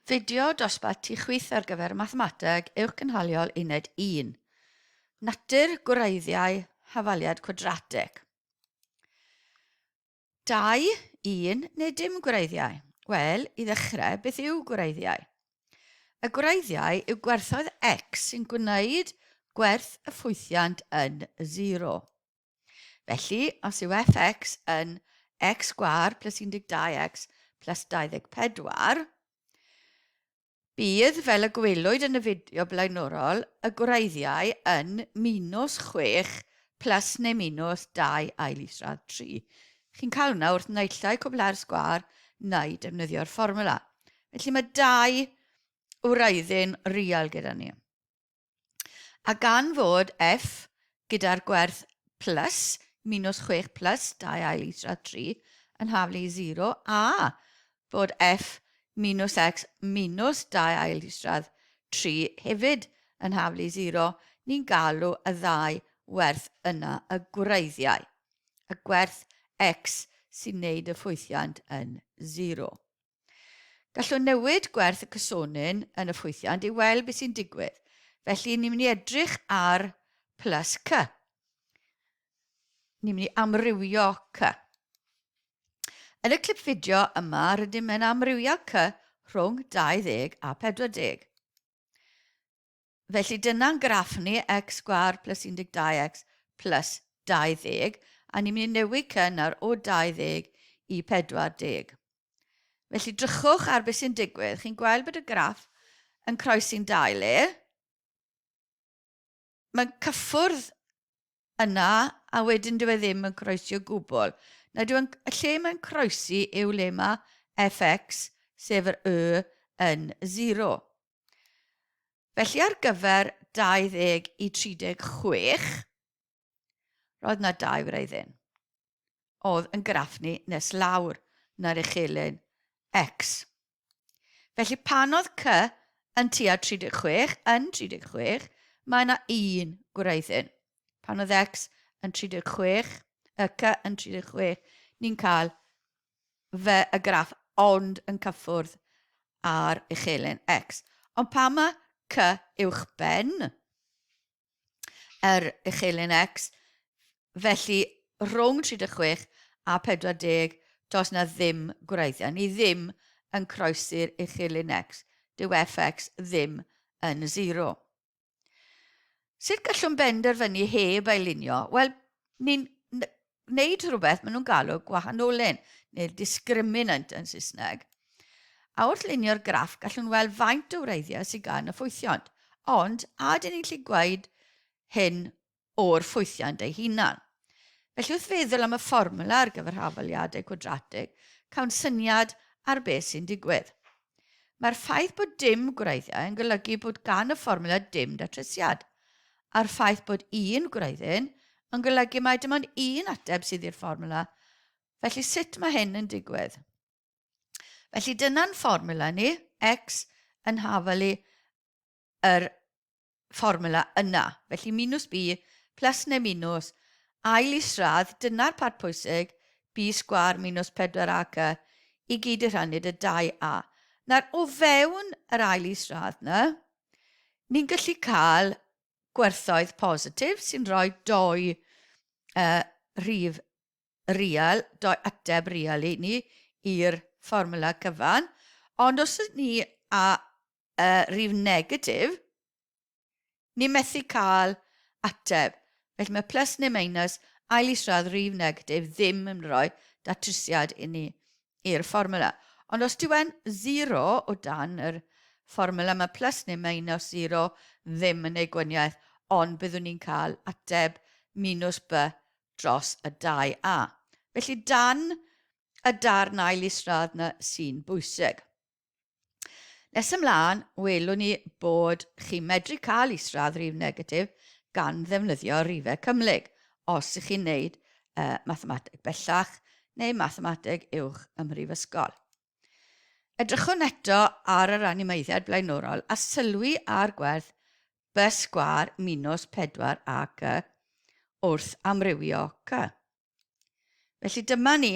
Fideo dosbarth tu chwith ar gyfer Mathemateg Uwchgynhaliol Uned 1. Natur gwreiddiau hafaliad cwadratig. 2, 1 neu dim gwreiddiau? Wel, i ddechrau, beth yw gwreiddiau? Y gwreiddiau yw gwerthoedd x sy'n gwneud gwerth y ffwythiant yn 0. Felly, os yw fx yn x sgwâr plus 12x plus 24, bydd, fel y gwelwyd yn y fideo blaenorol, y gwreiddiau yn minus 6 plus neu minus 2 ail isradd 3. Chi'n cael hwnna wrth naill ai cwblhau'r sgwâr neu defnyddio'r fformwla. Felly mae dau wreiddyn real gyda ni. A gan fod F gyda'r gwerth plus, minus 6 plus 2 ail isradd 3 yn haflu i 0, a bod F minus X minus 2 ail isradd 3 hefyd yn haflu i 0, ni'n galw y ddau werth yna y gwreiddiau. Y gwerth X sy'n neud y ffwythiant yn 0. Gallwn newid gwerth y cysonyn yn y ffwythiant i weld beth sy'n digwydd. Felly, ni'n mynd i edrych ar plus c. Ni'n mynd i amrywio c. Yn y clip fideo yma, rydym yn amrywio c rhwng 20 a 40. Felly dyna'n graff ni, x sgwâr plus 12x plus 20, a ni'n mynd i newid c nawr o 20 i 40. Felly drychwch ar beth sy'n digwydd. Chi'n gweld bod y graff yn croesi'n dau le. Mae'n cyffwrdd yna a wedyn dyw e ddim yn croesi o gwbl. Na dyw e'n, y lle mae'n croesi yw le mae fx, sef yr y, yn 0. Felly ar gyfer 20 i 36, roedd na dau wreiddyn. Oedd yn graff ni nes lawr na'r uchelyn x. Felly pan oedd c yn tua 36, yn 36, mae yna un gwreiddyn. Pan oedd x yn 36, y c yn 36, ni'n cael fe y graff ond yn cyffwrdd ar uchelyn x. Ond pan mae c uwch ben yr uchelyn x, felly rhwng 36 a 40, does na ddim gwreiddiau. Ni ddim yn croesi'r uchelyn x. Dyw fx ddim yn 0. Sut gallwn benderfynu heb ei lunio? Wel, ni'n wneud rhywbeth maen nhw'n galw gwahanolyn, neu'r discriminant yn Saesneg. A wrth lunio'r graff, gallwn weld faint o wreiddiau sydd gan y ffwythiant. Ond, a ydyn ni'n gallu gweud hyn o'r ffwythiant ei hunan? Felly wrth feddwl am y fformwla ar gyfer hafaliadau cwadratig, cawn syniad ar beth sy'n digwydd. Mae'r ffaith bod dim gwreiddiau yn golygu bod gan y fformwla dim datrysiad, a'r ffaith bod un gwreiddyn yn golygu mai dim ond un ateb sydd i'r fformwla. Felly sut mae hyn yn digwydd? Felly dyna'n fformwla ni, x yn hafalu yr fformwla yna. Felly minus b plus neu minus ail isradd, dyna'r part pwysig, b sgwâr minus 4ac i gyd i rhannu dy 2a. Nawr, o fewn yr ail isradd na, ni'n gallu cael gwerthoedd positif sy'n rhoi doi rhif real, doi ateb real i ni i'r fformwla cyfan. Ond os ydyn ni a rhif negatif, ni methu cael ateb. Felly mae plus neu minus, ail isradd rhif negatif ddim yn rhoi datrysiad i ni i'r fformwla. Ond os dyw e'n 0 o dan yr fformwla, mae plus neu minus 0 ddim yn ei gwaniaeth, ond byddwn ni'n cael ateb minus b dros y 2a. Felly dan y darn ail isradd na sy'n bwysig. Nes ymlaen, welwn ni bod chi'n medru cael isradd rif negatif gan ddefnyddio rifau cymhlyg, os ych chi'n neud uh, mathemateg bellach neu mathemateg uwch ym mhrifysgol. Edrychwn eto ar yr animeiddiad blaenorol a sylwi ar gwerth b sgwâr minus 4 ac wrth amrywio c. Felly dyma ni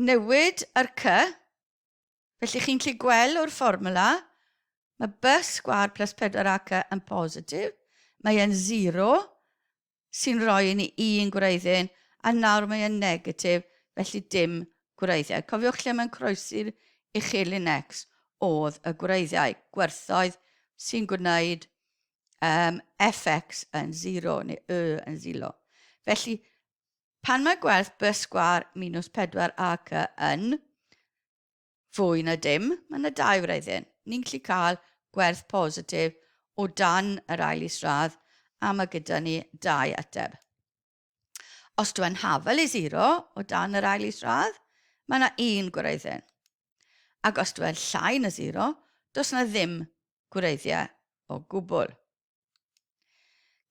newid yr c. Felly chi'n gallu gweld o'r fformwla, mae b sgwâr plus 4ac yn positif, mae e'n 0, sy'n rhoi i ni un gwreiddyn, a nawr mae e'n negatif, felly dim gwreiddiau. Cofiwch lle mae'n croesi'r uchelyn x oedd y gwreiddiau, gwerthoedd sy'n gwneud um, fx yn 0 neu y yn 0. Felly, pan mae gwerth b sgwâr minus 4ac yn fwy na dim, mae yna dau wreiddyn. Ni'n gallu cael gwerth positif o dan yr ail isradd a mae gyda ni dau ateb. Os dw e'n hafal i 0 o dan yr ail isradd, mae yna un gwreiddyn. Ac os dw e'n llai na 0, does yna ddim gwreiddiau o gwbl.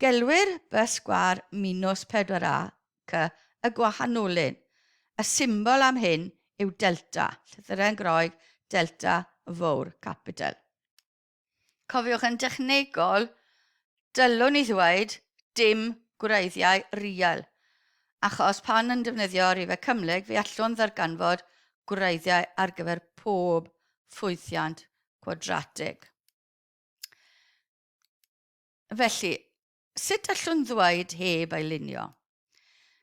Gelwir b sgwâr minus 4a c y gwahanolyn. Y symbol am hyn yw delta, llythyren Groeg delta fawr capital. Cofiwch yn dechnegol, dylwn i ddweud dim gwreiddiau real, achos pan yn defnyddio rhifau cymhlyg fe allwn ddarganfod gwreiddiau ar gyfer pob ffwythiant cwadratig. Felly, sut allwn ddweud heb ei lunio?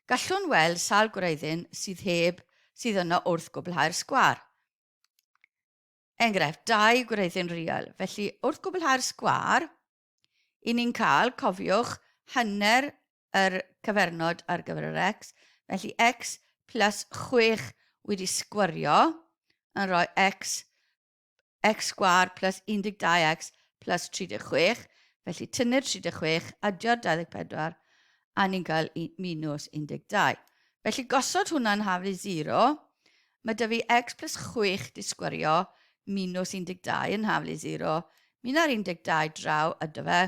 Gallwn weld sawl gwreiddyn sydd heb sydd yno wrth gwblhau'r sgwâr. Enghraifft, dau gwreiddyn real. Felly, wrth gwblhau'r sgwâr, i ni'n cael, cofiwch, hanner yr cyfernod ar gyfer yr x. Felly, x plus 6 wedi sgwario yn rhoi x x sgwâr plus 12x plus 36. Felly tynnu'r 36, adio'r 24, a ni'n cael minus 12. Felly gosod hwnna'n haflu 0, mae dy fi x plus 6 di sgwario minus 12 yn haflu 0, mi na'r 12 draw ydy fe,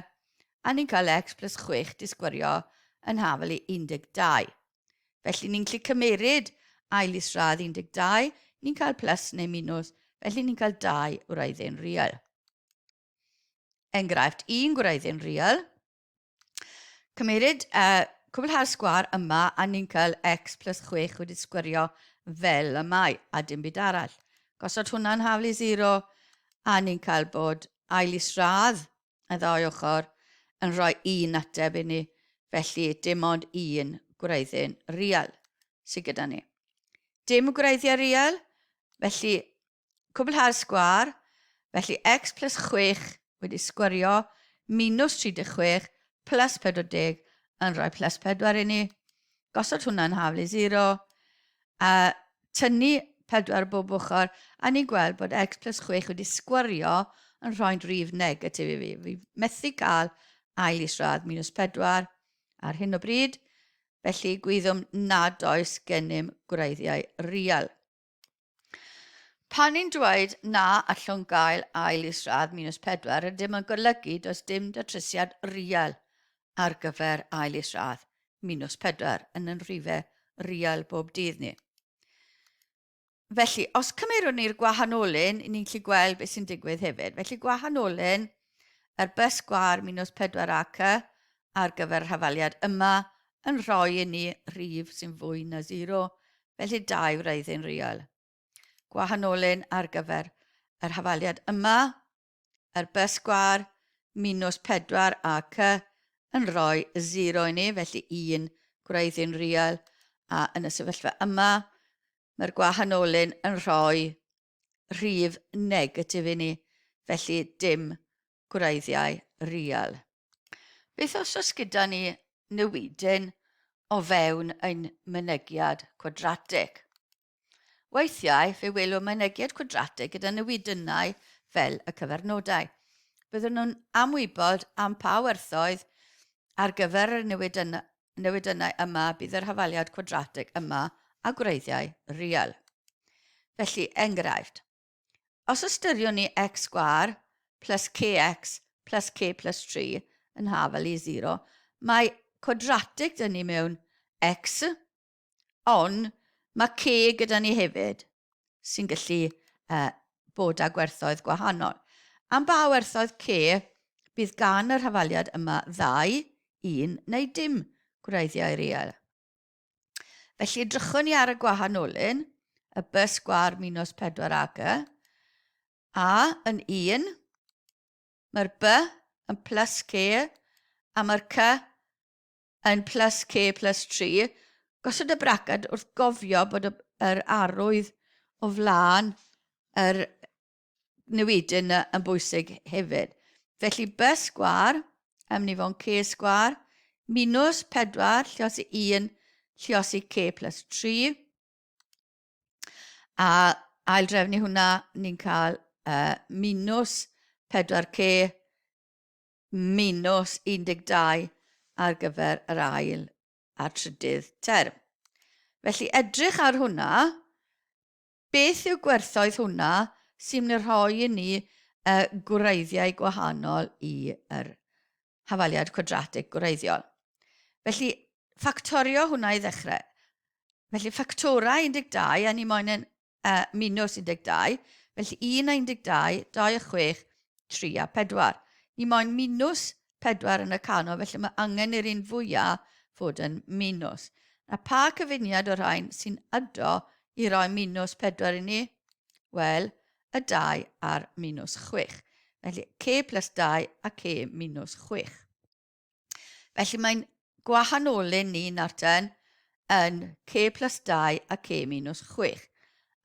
a ni'n cael x plus 6 di sgwario yn haflu 12. Felly ni'n gallu cymeryd ail isradd 12, ni'n cael plus neu minus, felly ni'n cael 2 wreiddyn real. Enghraifft, un gwreiddyn real. Cymeryd cwblhau'r sgwâr yma a ni'n cael x plus 6 wedi sgwario fel y mae, a dim byd arall. Gosod hwnna'n haflu 0 a ni'n cael bod ail isradd y ddau ochr yn rhoi un ateb i ni, felly dim ond un gwreiddyn real sydd gyda ni. Dim gwreiddiau real, felly cwblhau'r sgwâr, felly x plus 6 wedi sgwario minus 36 plus 40 yn rhoi plus 4 i ni. Gosod hwnna'n haflu 0, a tynnu 4 bob ochr, a ni'n gweld bod x plus 6 wedi sgwario yn rhoi'n rhif negatif i fi. Fi methu cael ail isradd minus 4 ar hyn o bryd, felly gwyddwn nad oes gennym gwreiddiau real. Pan ni'n dweud na allwn gael ail isradd minus 4, rydym yn golygu does dim datrysiad real ar gyfer ail isradd minus 4 yn yn rhifau real bob dydd ni. Felly, os cymerwn ni'r gwahanolyn, ni'n gallu gweld beth sy'n digwydd hefyd. Felly, gwahanolyn, yr b sgwâr minus 4 ac ar gyfer yr hafaliad yma yn rhoi i ni rhif sy'n fwy na 0, felly 2 wreiddyn real. Gwahanolyn ar gyfer yr hafaliad yma, yr b sgwâr minus 4 ac yn rhoi 0 i ni, felly 1 gwreiddyn real, a yn y sefyllfa yma, mae'r gwahanolyn yn rhoi rhif negatif i ni, felly dim gwreiddiau real. Beth os oes gyda ni newidyn o fewn ein mynegiad cwadratig? Weithiau, fe welwn mynegiad cwadratig gyda newidynnau fel y cyfernodau. Byddwn nhw'n amwybod am pa werthoedd ar gyfer y newidynnau yma bydd yr hafaliad cwadratig yma a gwreiddiau real. Felly, enghraifft, Os ystyriwn ni x sgwâr plus kx plus k plus 3 yn hafal i 0, mae cwadratig dyn ni mewn x, ond mae k gyda ni hefyd, sy'n gallu uh, bod â gwerthoedd gwahanol. Am ba werthoedd k, bydd gan yr hafaliad yma ddau, un neu dim gwreiddiau real. Felly edrychwn ni ar y gwahanolyn, y b sgwâr minus 4 ag y. A yn 1, mae'r B yn plus K, a mae'r C yn plus K plus 3. Gosod y braced wrth gofio bod y, yr arwydd o flaen yr newidyn yn bwysig hefyd. Felly B sgwar, yn mynd i fod yn C sgwar, minus 4 lliosi 1 lliosi C plus 3. A aildrefnu hwnna, ni'n cael minus 4C minus 12 ar gyfer yr ail a'r trydydd term. Felly edrych ar hwnna, beth yw gwerthoedd hwnna sy'n mynd i rhoi i ni gwreiddiau gwahanol i yr hafaliad cwadratig gwreiddiol. Felly, ffactorio hwnna i ddechrau. Felly, ffactorau 12, a ni moyn yn minus 12, felly 1 a 12, 2 a 6, 3 a 4. Ni moyn minus 4 yn y canol, felly mae angen i'r un fwyaf fod yn minus. A pa cyfuniad o'r rhain sy'n ydo i roi minus 4 i ni? Wel, y 2 a'r minus 6. Felly k plus 2 a k minus 6. Felly mae'n gwahanolyn ni nawr yn k plus 2 a k minus 6.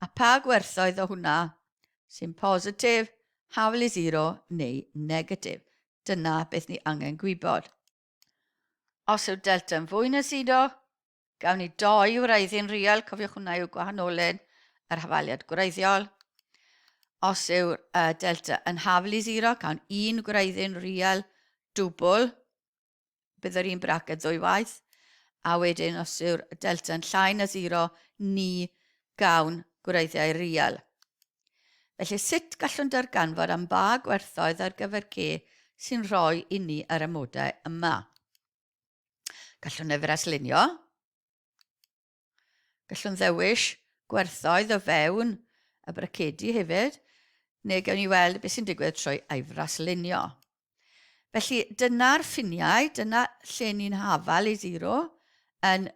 A pa gwerthoedd o hwnna sy'n positif, hafal i 0 neu negatif? Dyna beth ni angen gwybod. Os yw delta yn fwy na 0, Gawn ni doi wreiddyn real, cofiwch hwnna yw gwahanolyn yr hafaliad gwreiddiol. Os yw'r delta yn hafal i 0, cawn un gwreiddyn real dwbl, bydd yr un braced ddwy waith. A wedyn os yw'r delta yn llai na 0, ni gawn gwreiddiau real. Felly sut gallwn darganfod am ba gwerthoedd ar gyfer C sy'n rhoi i ni yr amodau yma? Gallwn ei fraslunio. Gallwn ddewis gwerthoedd o fewn y bracedi hefyd, neu gawn ni weld beth sy'n digwydd trwy ei fraslunio. Felly dyna'r ffiniau, dyna lle ni'n hafal i 0 yn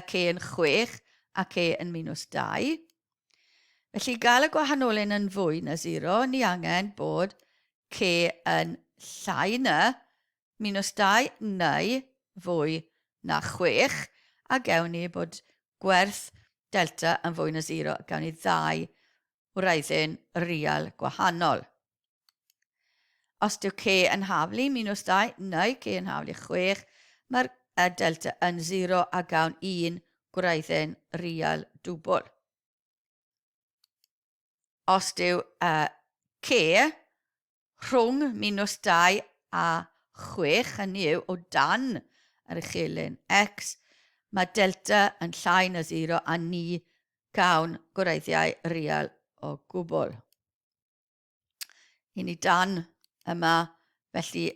C yn 6 a C yn minus 2. Felly i gael y gwahanolyn yn fwy na 0, ni angen bod C yn llai na minus 2 neu fwy na 6, a gewn ni bod gwerth delta yn fwy na 0, gawn ni ddau wreiddyn real gwahanol. Os dyw C yn haflu minus 2 neu C yn haflu 6, mae'r delta yn 0 a gawn un gwreiddyn real dwbl. Os dyw C rhwng minus 2 a 6, hynny yw o dan yr uchelyn x, mae delta yn llai na 0 a ni gawn gwreiddiau real o gwbl. I ni dan yma, felly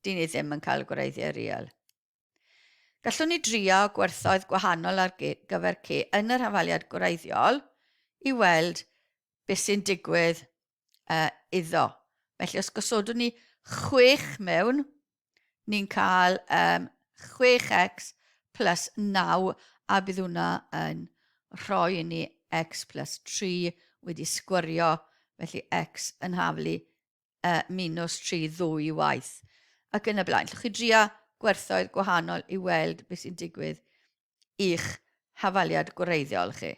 dyn ni ddim yn cael gwreiddiau real. Gallwn ni drio gwerthoedd gwahanol ar gyfer C yn yr hafaliad gwreiddiol i weld beth sy'n digwydd iddo. Felly os gosodwn ni 6 mewn, ni'n cael um, 6x plus 9 a bydd hwnna yn rhoi i ni x plus 3 wedi sgwario, felly x yn haflu minus 3 ddwy waith ac yn y blaen. Llwch chi dria gwerthoedd gwahanol i weld beth sy'n digwydd i'ch hafaliad gwreiddiol chi.